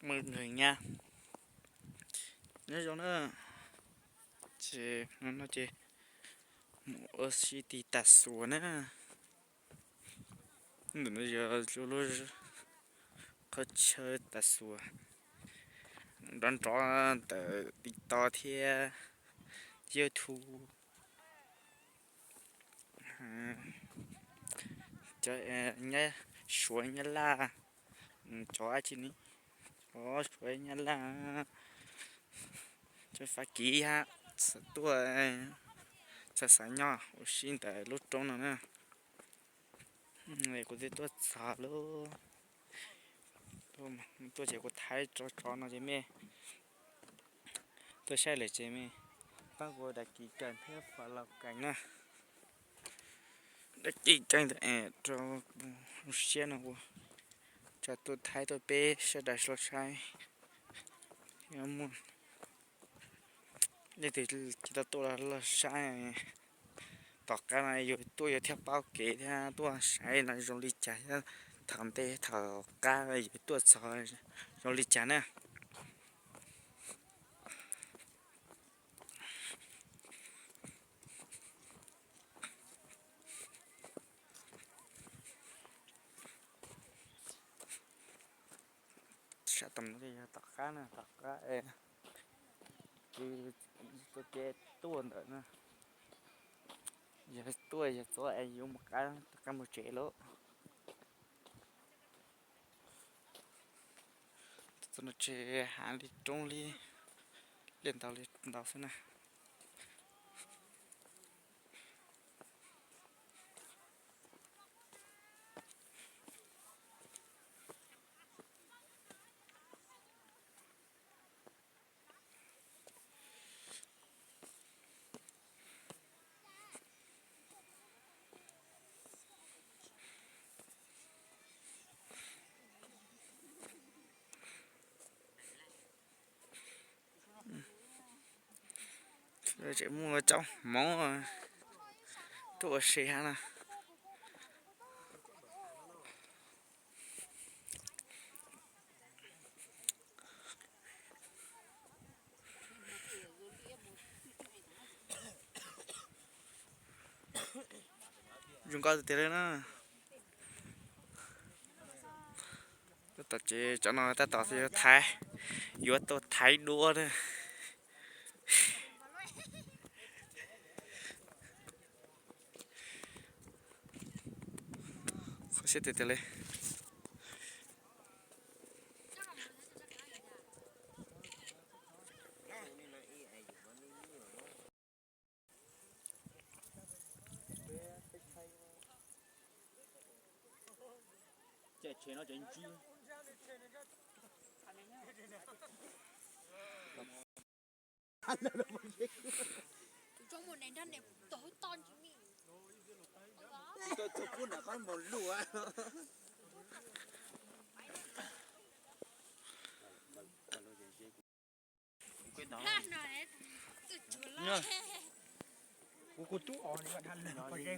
Mus nkeeg nyab, nyob zoo na, ces no ces mus ua si ti tas xuas na. Ntawm no yog lub qhov chaw tas xuas nrov nrov ntawm TikTok thiab YouTube. Cov nyab Suav nyab Laj, cov dab tsi ne, cov Suav nyab Laj, cov Fab Kis hab, tuaj txog xav nyob ua si ntawm lub roob no na. Kuv twb tuaj txog lub, tuaj ces kuv thaij tso tsov no ces mej tuaj saib lawm ces mej pab kuv đăng ký kênh thiab follow kênh na. Đăng ký kênh ntawm es rau zoo siab no kuv tso tuaj thaij tuaj peb sawv daws los saib. Yog muaj leej twg tsis tau tuaj los saib. Tom qab no yus tuaj yus thiaj paub kev thiab tuaj saib no zoo li cas thiab thaum ntej thaum qab yus tuaj txog zoo li cas na. Sab tom no yog tom qab na, tom qab es kuv tuaj kev tuaj ntawm na. Yog tuaj yog txog es yuav mus qab, qab mus tsev lauj. Txog no ces hav li roob li, liaj ntau li ntau xwb na. Tseem muaj tsob hmoov tuaj ua si hab na. Zoo nkauj tiag tiag li na. Tab tom ces cov no tab tom yuav thaiv, yuav tuaj thaiv duab na. Qhov siab tiag tiag li. Kuv, kuv tub os, pom ze.